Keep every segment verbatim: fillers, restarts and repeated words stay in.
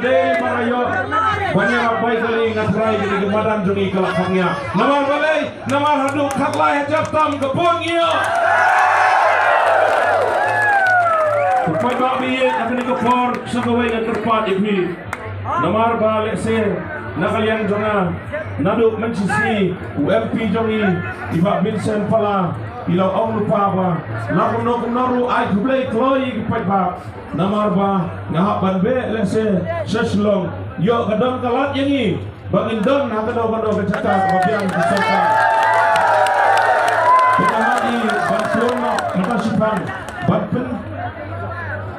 Dei para ïoh ban ïarap bai kali, nga trai kane ka madan jong ngi ka la kham ïa. Namar balei? Namar haduh khatlai hajar tam ka bun ngi ïoh. Ka paidbah ba ïeit, ha kane ka por sa kawei nga kyrpad ïa phi. Namar ba lehse na ka liang jong nga, naduh mynshisngi u M P jong ngi, i Bah Vincent Pala, i la ong lypa ba la kumno kumno ruh ai khublei kloi ïa ki paidbah. Namar ba nga hap ban beh lehse sha Shillong, ïoh ka don ka lad ïa ngi ba ngin don ha kano kano ka jaka kaba biang ka sorkar. Te nga hap i ban pynlong noh mynta shiphang ban pyn,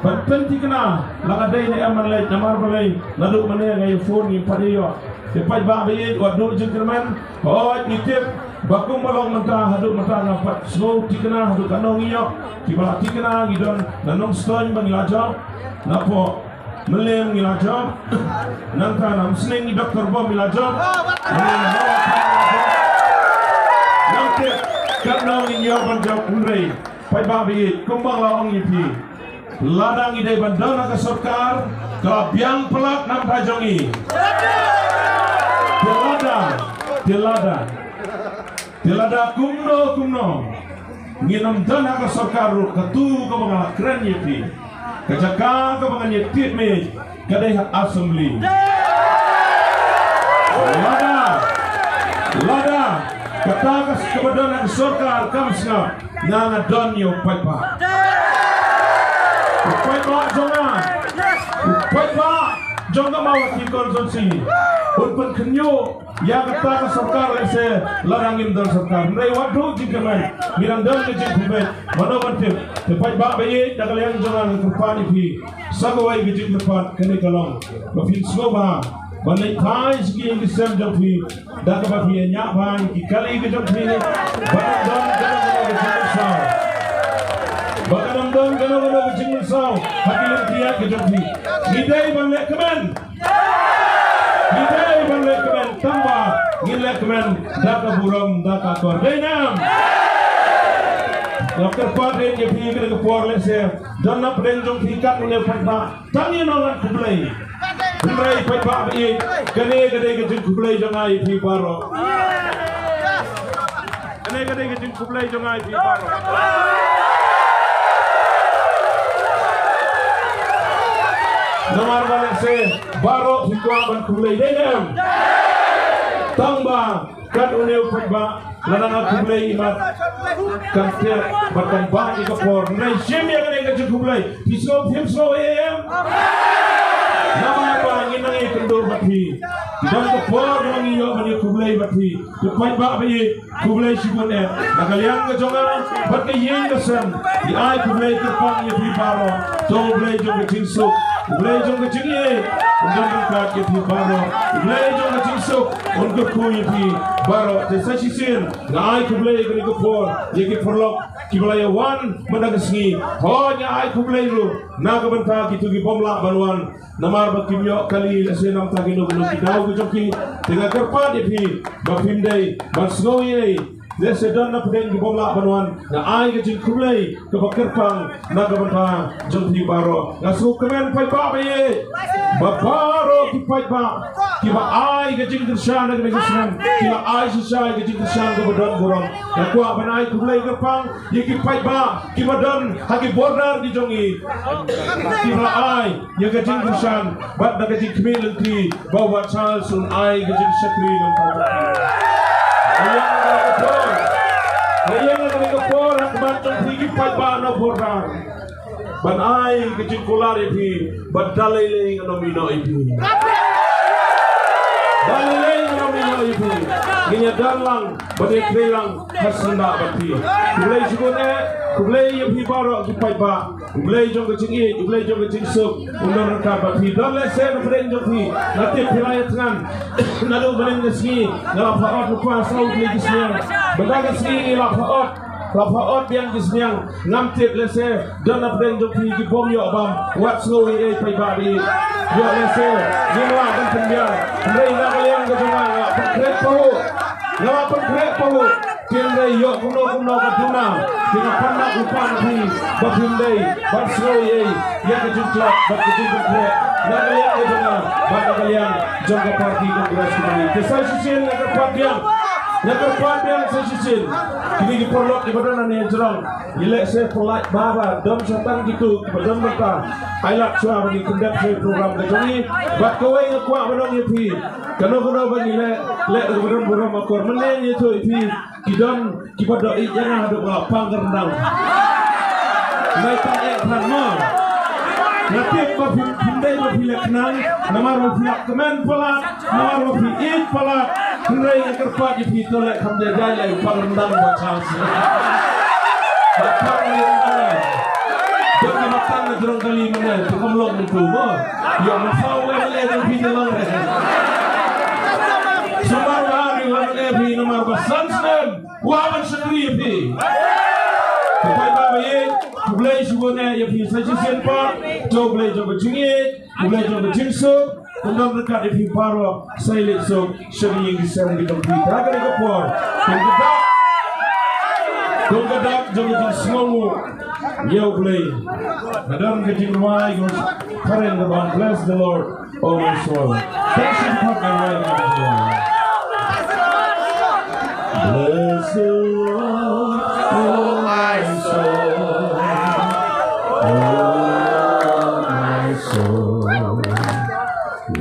ban pynthikna la ka dei ne em ban leit. Namar balei? Naduh mynne nga ïa phone ngim pat ïoh. Te paidbah ba ïeit, wat duh jingkyrmen. Hooid, ngi tip ba kumba long mynta, haduh mynta ngam pat sngewthikna haduh katno ngi ïoh. Kiba la thikna ngi don na Nongstoiñ ba ngi la jop, napoh Mylliem ngi la jop, nangta na Umsning i Doctor Bom i la jop. Ngam tip katno ngin ïoh ban jop, hynrei paidbah ba ïeit, kumba nga la ong ïa phi, lada ngi dei ban don ha ka sorkar, ka la biang palat na ka bynta jong ngi. Te lada, te lada, te lada kumno kumno ngin ym don ha ka sorkar ruh, katu kaba nga la kren ïa phi, ka jaka kaba ngan ïa tied miej ka dei ha Assembly. Lada, lada kata ka, kaba don ha ka sorkar kam sngap, nga, nga don ïa u paidbah. U paidbah jong nga, u paidbah jong ka Mawhati constituency, un pynkhynñiuh ïa kata ka sorkar lehse lada ngim don sorkar. Hynrei wat duh jingkyrmen, ngi dang don ka jingpynbeit. Mano ban tip? Te paidbah ba ïeit, na ka liang jong nga nga kyrpad ïa phi sa kawei ka jingkyrpad, kane ka long ba phin sngewbha ban leit phai sha ki ïing ki sem jong phi da kaba phi ïa ñiah bha ïa ki kali ka jong phi, ba kan don kano kano ka jingmynsaw, ba kan don kano kano ka jingmynsaw ha ki lynti ïaid ka jong phi. Ngi dei ban leh kmen. Ngi dei ban leh kmen, tangba ngin leh kmen da ka burom, da ka akor. Dei ne em? Nga kyrpad ïa phi, kane ka por lehse don na pdeng jong phi kat une u paidbah, tang ïa nongwan khublei. Hynrei paidbah ba ïeit, kane ka dei ka jingkhublei jong nga ïa phi baroh. Kane ka dei ka jingkhublei jong nga ïa phi baroh. Namar ba lehse baroh phi kwah ban khublei, dei ne em? Tangba kat une u paidbah, lada nga khublei imat, kan teh bad kan bah ïa ka por. Hynrei shim ïa kane ka jingkhublei. Phi sngew, phim sngew ei ei em? Namar ba ngin nang ïakynduh bad phi. Don ka por ba ngin ïoh ban ïakhublei bad phi. Te paidbah ba ïeit, khublei shibun eh. Na ka liang ka jong nga bad ka ïing ka sem, ngi ai khublei kyrpang ïa phi baroh. To U Blei jong ka jingsuk, U Blei jong ka jingïeit, un don ryngkat ïa phi baroh. U Blei jong ka jingsuk un kyrkhu ïa phi baroh. Te sa shisien nga ai khublei kane ka por ïa ki paralok kiba la ïa wan mynta ka sngi. Hooid, nga ai khublei ruh na ka bynta kito ki bym lah ban wan namar ba kim ïoh kali, lehse namar kino kino ki daw ki jong ki. Te nga kyrpad ïa phi ba phim dei ban sngew ei ei. Lehse don na pdeng ki bym lah ban wan, nga ai ka jingkhublei kaba kyrpang na ka bynta jong phi baroh. Nga sngewkmen paidbah ba ïeit, ba baroh ki paidbah kiba ai ka jingkyrshan ha kane ka snem, kiba ai shisha ïa ka jingkyrshan kaba don burom. Nga kwah ban ai khublei kyrpang ïa ki paidbah kiba don ha ki border ki jong ngi, kiba ai ïa ka jingkyrshan bad da ka jingkhmih lynti ba u Bah Charles un ai ka jingshakri na ka bynta jong phi. Nga ïeng ha kane ka por, nga ïeng ha kane ka por ha khmat jong phi ki paidbah na border ban ai ka jingkular ïa phi, bad da lei lei ngan ym ïehnoh ïa phi. Da lei lei ngan ym ïehnoh ïa phi. Ngin ïa don lang bad ïa trei lang ha syndah bad phi. Khublei shibun eh, khublei ïa phi baroh ki paidbah. U Blei jong ka jingïeit, U Blei jong ka jingsuk un don ryngkat bad phi. Don lehse na pdeng jong phi, nga tip phi la ïathngan. Naduh mynnin ka sngi nga la phah ot lypa saw tylli ki sniang. Mynta ka sngi ngi la phah ot, la phah ot biang ki sniang. Ngam tip, lehse don na pdeng jong phi ki bym ïoh bam. Wat sngew ei ei paidbah ba ïeit. Ïoh lehse ngim lah ban pynbiang. Hynrei na ka liang ka jong nga, nga la pynkhreh pahuh. Nga la pynkhreh pahuh. Te hynrei ïoh kumno kumno ka duna, te nga pan mat lypa na phi ba phim dei ban sngew ei ei ïa ka jingtlot bad ka jingpynkhreh. Na ka liang ka jong nga, Bad na ka liang jong ka party Congress kumne. Te sa shisien nga kyrpad biang. Nga kyrpad biang sa shisien. Kine ki paralok kiba don hangne hajrong. Ngi leh sha pynlait ba ba don sha tang kito kiba don bynta. Ai lad shuwa ba ngin pyndep sha program ka jong ngi. Bad kawei nga kwah ban ong ïa phi. Kano kano ba ngi leh, leh da kaba don burom akor. Mynne ngi ïathuh ïa phi. Ki don kiba doh ïeit ïa nga haduh ba la pang ka ryndang. Nai tang eh than mo. Nga tip ba phim, phim dei ba phi leh khnang, namar ba phi leh kmen palat, namar ba phi ïeit palat. Hynrei nga kyrpad ïa phi to leh kham jai jai leh pang ryndang ba chance. Ba pang ryndang. Don kiba tang na jrong kali mynne, to kam long mynta mo. Ïa mynsaw wei leh jong phi jyllong. Sumar ba ari wan leh phi namar ba san snem. Wa ban shakri ïa phi. Ka paidbah ba ïeit, U Blei shu wan ïa phi sa shisien pat. To U Blei jong ka jingïeit, U Blei jong ka jingsuk. Kum don ryngkat ïa phi baroh, sa ïaleit suk sha ka ïing ka sem ka jong phi. Te ha kane ka por, kum ka dak, kum ka dak jong ka jingsngewnguh ïa U Blei. Nga don ka jingrwai ka karen kaba, "Bless the Lord, oh my soul." Thank you for my life. Bless the Lord, oh my soul, oh my soul.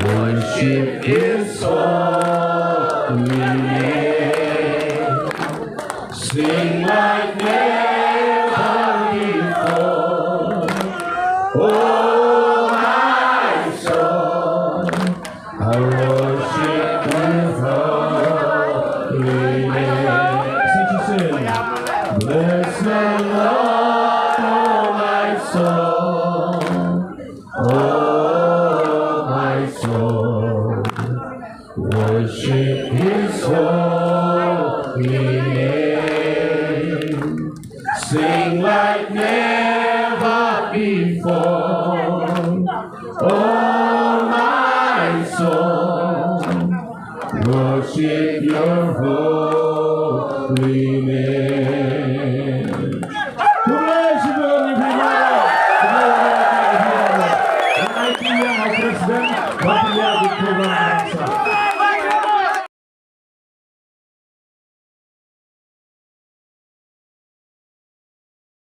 Worship His holy name. Sing like never before. Oh my soul, I worship your holy name. Sing to sing. Bless the Lord, oh my soul, oh my soul. Worship His holy name. Sing like never before. Oh my soul, worship your holy